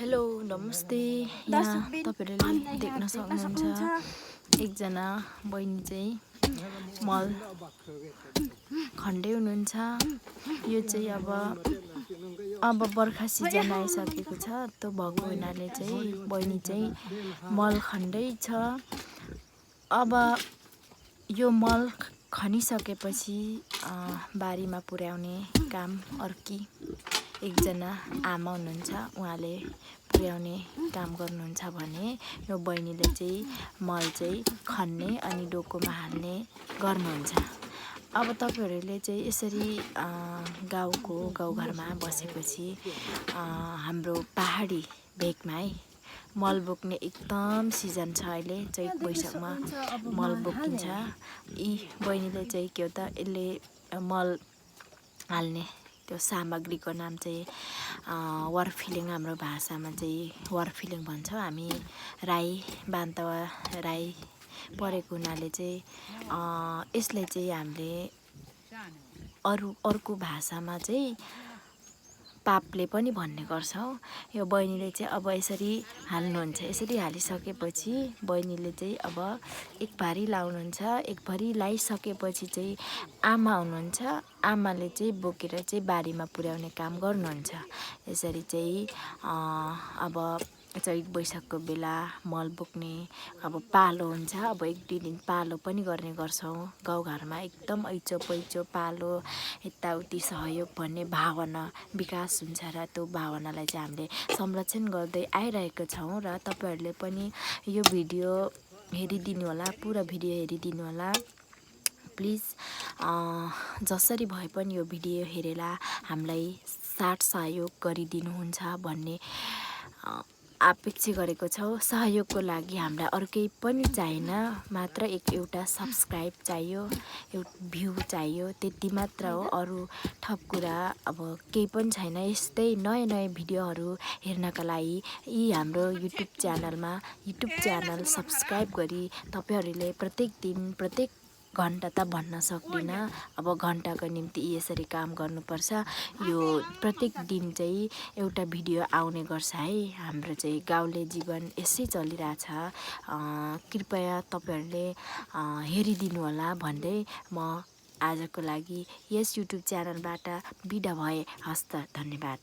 Hello नमस्ते। यहाँ तपाईहरुले देख्न सक्नुहुन्छ एकजना बहिनी चाहिँ मल खन्दै हुनुहुन्छ। यो चाहिँ अब बर्खा सिजन आइसकेको छ। त्यो भएको हुनाले चाहिँ बहिनी चाहिँ मल खन्दै छ। अब यो मल खनिसकेपछि बारीमा पुर्याउने काम अर्की एकजना आमा हुनुहुन्छ, उहाँले पुर्याउने काम गर्नुहुन्छ भने यो बहिनीले चाहिँ मल चाहिँ खन्ने अनि डोकोमा हाल्ने गर्नुहुन्छ। अब तपाईहरुले चाहिँ यसरी गाउँघरमा बसेपछि हाम्रो पहाडी भेगमा है मल बोक्ने एकदम सिजन छ। अहिले चैत वैशाखमा मल बोकिन्छ। यी बहिनीले चाहिँ के हो त यसले मल हाल्ने त्यो सामग्रीको नाम चाहिँ वरफिलिङ, हाम्रो भाषामा चाहिँ वरफिलिङ भन्छौँ हामी। राई बान्तवा राई परेको हुनाले चाहिँ यसले चाहिँ हामीले अर्को भाषामा चाहिँ पापले पनि भन्ने गर्छौँ। यो बहिनीले चाहिँ अब यसरी हाल्नुहुन्छ। यसरी हालिसकेपछि बहिनीले चाहिँ अब एक भारी लाउनुहुन्छ। एक भारी लाइसकेपछि चाहिँ आमा हुनुहुन्छ, आमाले चाहिँ बोकेर चाहिँ बारीमा पुर्याउने काम गर्नुहुन्छ। यसरी चाहिँ अब चैत वैशाखको बेला मल बोक्ने अब पालो हुन्छ। अब एक दुई दिन पालो पनि गर्ने गर्छौँ। गाउँघरमा एकदम ऐचो पैचो पालो यताउति सहयोग भन्ने भावना विकास हुन्छ र त्यो भावनालाई चाहिँ हामीले संरक्षण गर्दै आइरहेको छौँ। र तपाईहरुले पनि यो भिडियो हेरिदिनु होला, पुरा भिडियो हेरिदिनु होला प्लिज। जसरी भए पनि यो भिडियो हेरेर हामीलाई साथ सहयोग गरिदिनुहुन्छ भन्ने अपेक्षा गरेको छौँ। सहयोगको लागि हामीलाई अरु केही पनि चाहिएन, मात्र एउटा सब्स्क्राइब चाहियो, एउटा भ्यू चाहियो, त्यति मात्र हो। अरु थप कुरा अब केही पनि छैन। यस्तै नयाँ नयाँ भिडियोहरू हेर्नका लागि यी हाम्रो युट्युब च्यानल सब्स्क्राइब गरी तपाईहरुले प्रत्येक दिन प्रत्येक घण्टा त भन्न सक्दिन, अब घण्टाको निम्ति यसरी काम गर्नुपर्छ। यो प्रत्येक दिन चाहिँ एउटा भिडियो आउने गर्छ है। हाम्रो चाहिँ गाउँले जीवन यसै चलिरहेछ। कृपया तपाईहरुले हेरिदिनु होला भन्दै म आजको लागि यस युट्युब च्यानलबाट बिदा भए। हस्त, धन्यवाद।